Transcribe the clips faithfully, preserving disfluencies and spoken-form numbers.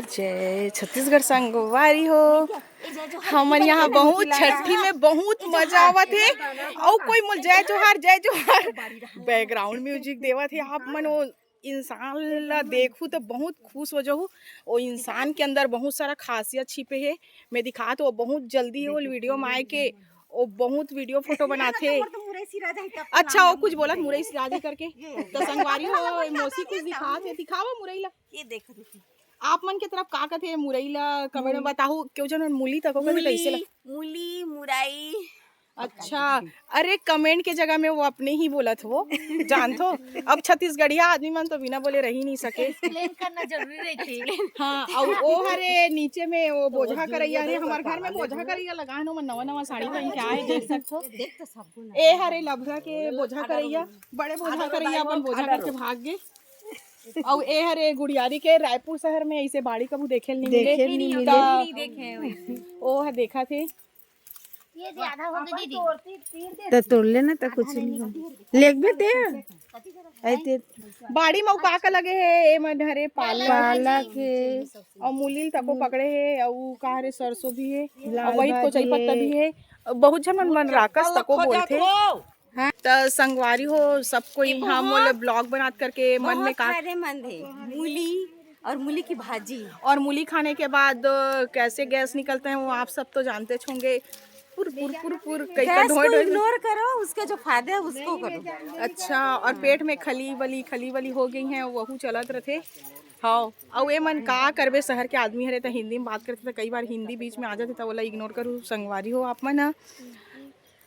जय छत्तीसगढ़ संगवारी हो। हमन यहाँ बहुत छट्ठी में बहुत मजा आवत हे। अउ कोई मोल जय जोहार, जय जोहार। बैकग्राउंड म्यूजिक देवत हे। आप मन वो इंसान ला देखहू तो बहुत खुश हो जाहू। वो इंसान के अंदर बहुत सारा खासियत छिपे हे। मैं दिखात हो बहुत जल्दी वो वीडियो में आए के वो बहुत वीडियो फोटो बनाथे। अच्छा, वो कुछ बोलत मुरई सिराजे करके। तो संगवारी हो, मौसी कुछ दिखात हे, दिखावा मुरई ला। ये देखो, देखो। आप मन के तरफ का कथे मुरई ला, कमेंट में बताहू। केहू जन मूली तको कथे, कैसे ला? मूली, मुरई। अच्छा, अरे कमेंट के जगह में वो अपने ही बोलत हो, जानथो। अब छत्तीसगढ़िया आदमी मन तो बिना बोले रह ही नहीं सके। एक्सप्लेन करना जरूरी रहिथे। हाँ, अउ वो हरे नीचे में वो बोझा करैया हरे, हमर घर में बोझा करैया लगा है, ओमन नवा नवा साड़ी पहन के आए, देख सकथो। ए हरे लभरा के बोझा करैया, बड़े बोझा करैया अपन बोझा करके भाग गे। अउ ए हरे गुड़ियारी के रायपुर शहर में ऐसे बाड़ी कभू देखे ल नहीं मिले। देखे ल नहीं मिले। त नहीं देखे हैं वैसे। ओ ह देखा थे। ये ज्यादा हो गई दीदी। त तोड़ लेना, त कुछ नहीं हो। लेगबे ते? ऐते बाड़ी में का का लगे हे? ए मन हरे पालक, पालक हे। अउ मूली ल तको पकड़े हे, अउ का हरे सरसों भी हे, अउ लाल वही भाजी कोचई पत्ता हे। भी हे। बहुत झन मन, मन राकस तको बोलथे। हाँ। त संगवारी हो, सब कोई यहाँ मोला ब्लॉग बनात करके मन में का फायदेमंद है, मूली और मूली की भाजी। और मूली खाने के बाद, अ, कैसे गैस निकलते हैं, वो आप सब तो जानते होंगे। पुर पुर पुर पुर कई गैस ढोए को ढोए। इग्नोर करो, उसके जो फायदे है उसको करो। अच्छा, और पेट में खली वली, खली वली हो गई हैं, वहू चलत रथे। हाँ, अउ ए मन का करबे, शहर के आदमी हरे त हिंदी में बात करथे, त कई बार हिंदी बीच में आ जाथे, त ओला इग्नोर करू संगवारी हो आप मन ह।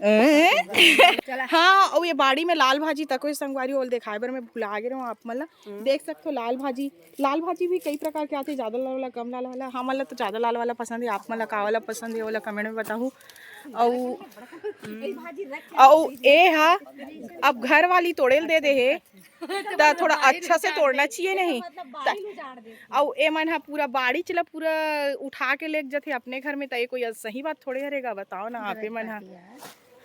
हाँ, अउ ये बाड़ी में लाल भाजी तको हे संगवारी, ओला देखाए बर मैं भुला गे रहूँ आप मन ला। देख सकथो लाल भाजी, लाल भाजी भी कई प्रकार के आथे, ज्यादा लाल वाला, कम लाल वाला। हमन ला तो ज्यादा लाल वाला पसंद हे, आप मन ला का वाला पसंद हे, ओला कमेंट में बताहू। अउ, अउ ए हा अब घर वाली तोड़े ल दे दे हे, त थोड़ा अच्छा से तोड़ना चाहिए नहीं? त-, अउ ए मन ह पूरा बाड़ी चला पूरा उठा के लेग जथे अपने घर में, त ये कोई सही बात थोड़े हरेगा, बताओ ना आप ए मन ह।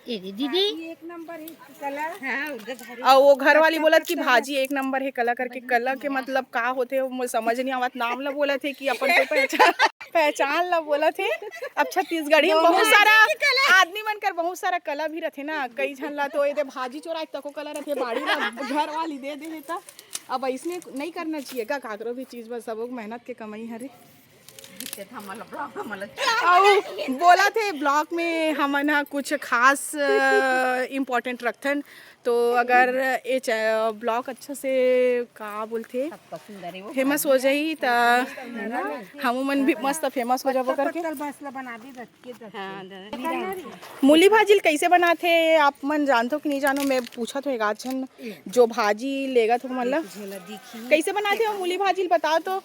ए रे दीदी। एक नंबर है कलर। हाँ, उधर धरी। अउ वो घर वाली बोलत कि भाजी एक नंबर हे कला करके। कला के मतलब का होथे, वो मोर समझ नहीं आवत। नाम ला बोलत हे कि अपन कोई पहचान, पहचान ला बोलत हे। अब छत्तीसगढ़ी में बहुत सारा आदमी मन कर बहुत सारा कला भी रथे ना, कई झन ला तो एदे भाजी चोराए तको कला रथे, बाड़ी ला घर वाली दे दे हे त। अब ऐसने नहीं करना चाहिए का, काकरो भी चीज बस सबो मेहनत के कमाई हरे। अउ बोला थे ब्लॉग में हमन ह कुछ खास इम्पोर्टेंट रखथन, तो अगर ये ब्लॉग अच्छा से का बोलथे फेमस हो जाही त हमू मन भी मस्त फेमस हो जाबो करके। मूली भाजी ल कैसे बनाथे आप मन जानथो कि नहीं जानो? मैं पूछत हूँ एक आध झन जो भाजी लेगत हो मन ला, कैसे बनाथे हो मूली भाजी ल बताओ तो।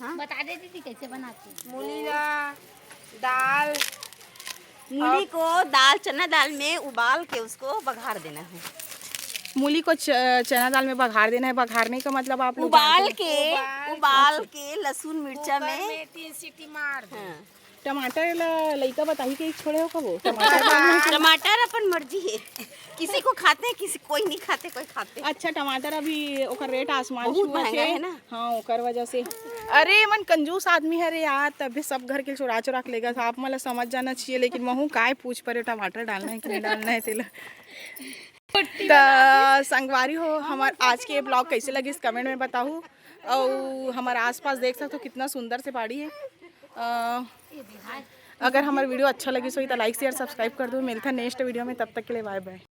हाँ? बता दे दीदी कैसे बनाते हैं। मूली ला दाल, मूली को दाल, चना दाल में उबाल के उसको बघार देना है। मूली को च-, चना दाल में बघार देना है। बघारने का मतलब आप लोग उबाल जानते हो? के, उबाल उबाल के लहसुन मिर्चा कुकर में में तीन सीटी मार दो। हाँ। टमाटर ला लइका बताही के छोड़े हो कबो? टमाटर टमाटर अपन मर्जी है, किसी को खाते हैं, किसी कोई नहीं खाते, कोई खाते हैं। अच्छा, टमाटर अभी ओकर रेट आसमान बहुत छुआ महंगा है। है ना? हाँ, ओकर वजह से। अरे, मन कंजूस आदमी हरे यार, तभी सब घर के चुरा चुरा के लेगा था। आप मन ला समझ जाना चाहिए, लेकिन महू काय पूछ परे टमाटर डालना है कि नहीं डालना है तेला। त संगवारी हो, हमार आज के ब्लॉग कैसे लगिस कमेंट में बताहू। अउ हमार आसपास देख सकते हो कितना सुंदर से बाड़ी है। अ, अगर हमार वीडियो अच्छा लगिस होही त लाइक शेयर सब्सक्राइब कर दो। मिलता नेक्स्ट वीडियो में, तब तक के लिए बाय बाय।